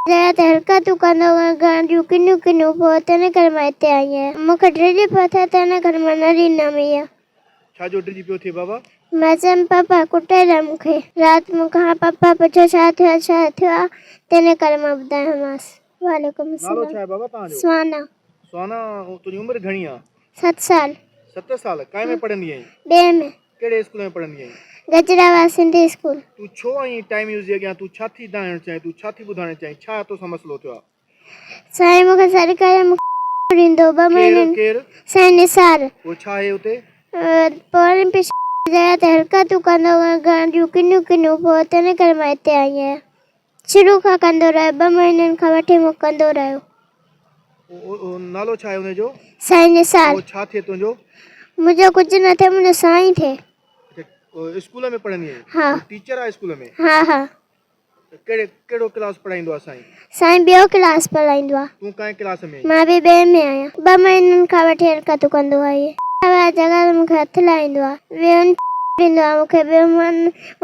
جاء تي حرڪتون ڪندو هو ۽ گهر جون ڪنيون ڪنيون پوء تنهن ڪري مان هتي آئي آهيان. مون کي ڊڄ پيو ٿئي تنهن ڪري مان نه ڏيندم اها. ڇا جو ڊڄ پيو ٿئي بابا؟ مان چيم پپا ڪٽي ڏي مون کي. رات مون کان پپا پڇيو ڇا ٿيو آهي ڇا ٿيو آهي تنهن ڪري مان ٻڌايومانس. وعليڪم نالو السلام. ڇا آهي بابا توهان جو؟ سوانا. سوانا تنهنجي عمر گهڻي آهي؟ ست سال. ست سال ڪائين ۾ پڙهندي آهين؟ ٻئي ۾. ڪهڙي اسڪول ۾ پڙهندي آهين؟ گجراواز سنڌي اسڪول. تون ڇو آئين ٽائيم نيوز جي اڳيان تون ڇا ٿي دانهڻ چاهين تون ڇا ٿي ٻڌائڻ چاهين ڇا توسان مسئلو ٿيو آهي؟ سائين مون کي سڏ ڪري مون کي ڏيندو ٻه ڪير مهينن ڪير؟ سائين نثار. پوء ڇا آهي اتي؟ پوء پي جاء تي حرڪتون ڪندو هو ۽ گهر جون ڪنيون ڪنيون پوء تنهن ڪري مان هتي آئي آهيان. شروع کان ڪندو رهيو ٻه مهينن کان وٺي مون ڪندو رهيو. نالو ڇا آهي ان جو؟ سائين نثار. پوء ڇا ٿئي تنهنجو؟ منهنجو ڪجهه نه ٿئي منهنجو سائين ٿئي. اڇا اسڪول ۾ پڙهندي آهين؟ ها. ٽيچر آهي اسڪول ۾؟ ها ها. ڪهڙي ڪهڙو ڪلاس پڙهائيندو آهي سائين؟ سائين ٻيو ڪلاس پڙهائيندو آهي. تون ڪنهن ڪلاس ۾ آهين؟ مان به ٻئي ۾ آهيان. ٻه مهينن کان وٺي حرڪتون ڪندو آهي. هر جڳهه تي مون کي هٿ لائيندو آهي. ويهن ڏيندو آهي مون کي ٻيو مون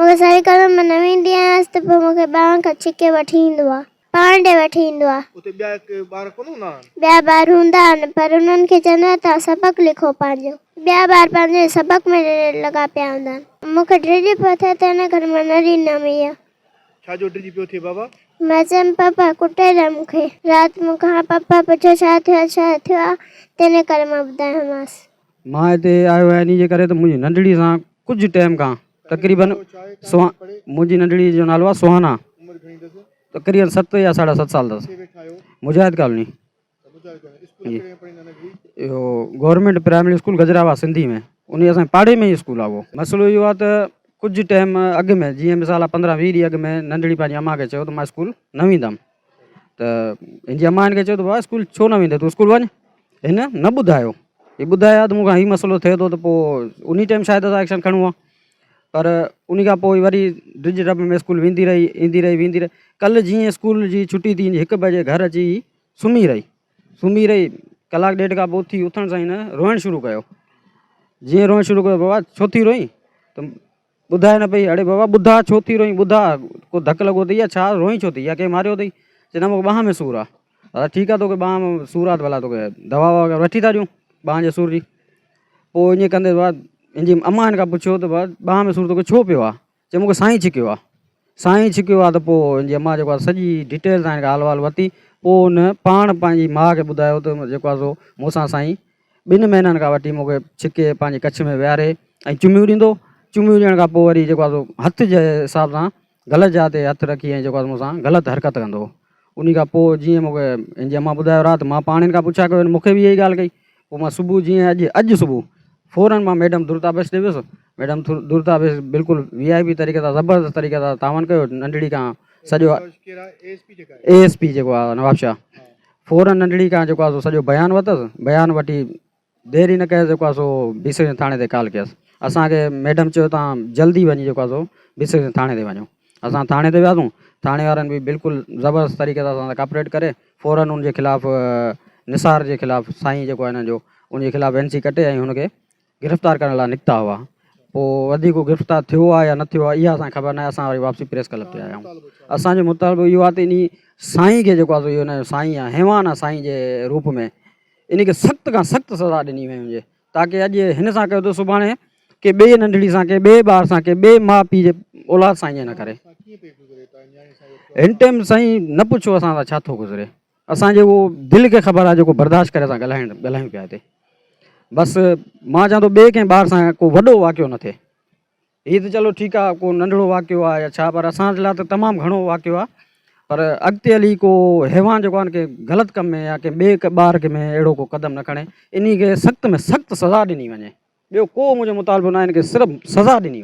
کي ساڙهي ڪرڻ مان نه ويندي آهيانس ته پوء مون کي ٻانهن کان ڇڪي وٺي ايندو آهي. پاڻ ڏي وٺي ايندو آهي. اتي ٻيا ٻار ڪونه هوندا آهن؟ ٻيا ٻار هوندا آهن پر انهن کي چوندو آهي توهان سبق لکو پنهنجو. ٻيا ٻار پنهنجي سبق ۾ لڳا پيا هوندا آهن. مون کي ڊڄ پيو ٿئي ته ان ڪري مان نه ڏيندم اها. ڇا جو ڊڄ پيو ٿئي بابا؟ مان چيم پپا ڪٽي ڏي مون کي. رات مون کان پپا پڇيو ڇا ٿيو آهي ڇا ٿيو آهي تنهن ڪري مان ٻڌايومانس. مان هتي آيو آهيان انهي جي ڪري ته منهنجي ننڍڙي سان ڪجهه ٽائيم کان تقريبن منهنجي ننڍڙي جو نالو آهي سهانا تقريبن ست يا ساڍا ست سال اٿس مجاهد ڪالوني جي اهو گورنمينٽ پرائمري اسڪول گجراوا سنڌي ۾ انهي اسان جي پاڙي ۾ ئي اسڪول آهي اهو مسئلو اهو آهي ته ڪجهه ٽائيم اڳ ۾ جيئن مثال آهي پندرهن ويهه ڏينهن اڳ ۾ ننڍڙي پنهنجي امان کي چيو ته مان اسڪول نه ويندم ته هن جي امان هن کي چيو ته بابا اسڪول ڇو نه ويندين تون اسڪول وڃ هن نه ٻڌايو هي ٻڌايو ها ته مون کان هي مسئلو ٿئي ٿو ته پوء انهي ٽائيم شايد اسان ايڪشن کڻون ها پر انهي کان پوء وري ڊڄ ڊپ ۾ اسڪول ويندي رهي ايندي رهي ويندي رهي ڪلهه جيئن اسڪول جي ڇٽي ٿي هڪ بجي گهر اچي سمهي رهي سمهي رهي ڪلاڪ ڏيڍ کان پوء اٿي اٿڻ سان هن روئڻ شروع ڪيو جيئن روئڻ شروع ڪيو بابا ڇو ٿي روئين ته ٻڌائي نه پئي اڙي بابا ٻڌاء ڇو ٿي روئين ٻڌاء ڪو ڌڪ لڳو اٿئي يا ڇا روئين ڇو ٿي يا ڪنهن ماريو اٿئي چي نه مونکي ٻانهن ۾ سور آ دادا ٺيڪ آ توکي ٻانهن ۾ سور آ ته ڀلا توکي دوا وغيره وٺي ٿا ڏيون ٻانهن جي سور جي پوء ائين ڪندي بابا هن جي امان هن کان پڇيو ته بابا ٻانهن ۾ سور توکي ڇو پيو آ چي مونکي سائين ڇڪيو آ سائين ڇڪيو آ ته پوء هن جي امان جيڪو آ سڄي ڊيٽيل سان هن کان حال وال ورتي پوء هن پاڻ پنهنجي ماء کي ٻڌايو ته جيڪو آ سو مون سان سائين ٻن مهينن کان وٺي مون کي ڇڪي پنهنجي ڪڇ ۾ ويهاري ۽ چميون ڏيندو چميون ڏيڻ کان پوء وري جيڪو آهي سو هٿ جي حساب سان غلط جاء تي هٿ رکي ۽ جيڪو آهي مون سان غلط حرڪت ڪندو هو انهي کان پوء جيئن مون کي هن جي امان ٻڌايو رات مان پاڻ هن کان پڇا ڪيو هن مون کي به اها ئي ڳالهه ڪئي پوء مان صبح جيئن اڄ اڄ صبح فورن مان ميڊم درتابش ڏي ويس ميڊم درتابش بلڪل وي آء پي طريقي سان زبردست طريقي سان تعاون ڪيو ننڍڙي کان سڄو اي ايس پي جيڪو آهي نوابشاهه فورن ننڍڙي کان جيڪو آهي سو سڄو بيان ورتس، بيان وٺي دير ئي نه ڪيس جيڪو آهي سو بي سيڪشن ٿاڻي تي ڪال ڪيس. اسان کي ميڊم چيو توهان جلدي وڃي جيڪو آهي سو بي سيڪشن ٿاڻي تي وڃو. اسان ٿاڻي تي وياسون، ٿاڻي وارن به بلڪل زبردست طريقي سان اسان سان ڪاپريٽ ڪري فورن ان جي خلاف نثار جي خلاف سائين جيڪو آهي هنن جو ان جي خلاف اين سي ڪٽي ۽ هن کي گرفتار ڪرڻ لاء نڪتا هئا پوء وڌيڪ هو گرفتار ٿيو آهي يا نه ٿيو آهي اها اسان کي خبر ناهي اسان وري واپسي پريس ڪلب تي آيا آهيون اسان جو مطالبو اهو آهي ته انهي سائين کي جيڪو آهي سو اهو هن جو سائين آهي حيوان آهي سائين جي روپ ۾ انهي کي سخت کان سخت سزا ڏني وئي هجي تاڪه اڄ هن سان ڪيو ته سڀاڻي ڪي ٻئي ننڍڙي سان ڪي ٻئي ٻار سان ڪي ٻئي ماء پيء جي اولاد سان ائين نه ڪري هن ٽائيم سائين نه پڇو اسان سان ڇا ٿو گذري اسان جي اهو دل کي خبر آهي جيڪو برداشت ڪري اسان ڳالهائڻ ڳالهايون پيا هتي بس مان چوان ٿو ٻئي ڪنهن ٻار سان ڪو وڏو واقعو نه ٿئي هي ته چلو ٺيڪ آهي ڪو ننڍڙو واقعو آهي يا ڇا پر اسان جي لاء ته تمام گهڻو واقعو آهي پر اڳتي هلي ڪو حيوان جيڪو آهي ڪنهن غلط ڪم ۾ يا ڪنهن ٻئي ٻار کي ۾ اهڙو ڪو قدم نه کڻي انهي کي سخت ۾ سخت سزا ڏني وڃي ٻيو ڪو منهنجو مطالبو نه آهي ان کي صرف سزا ڏني وڃي.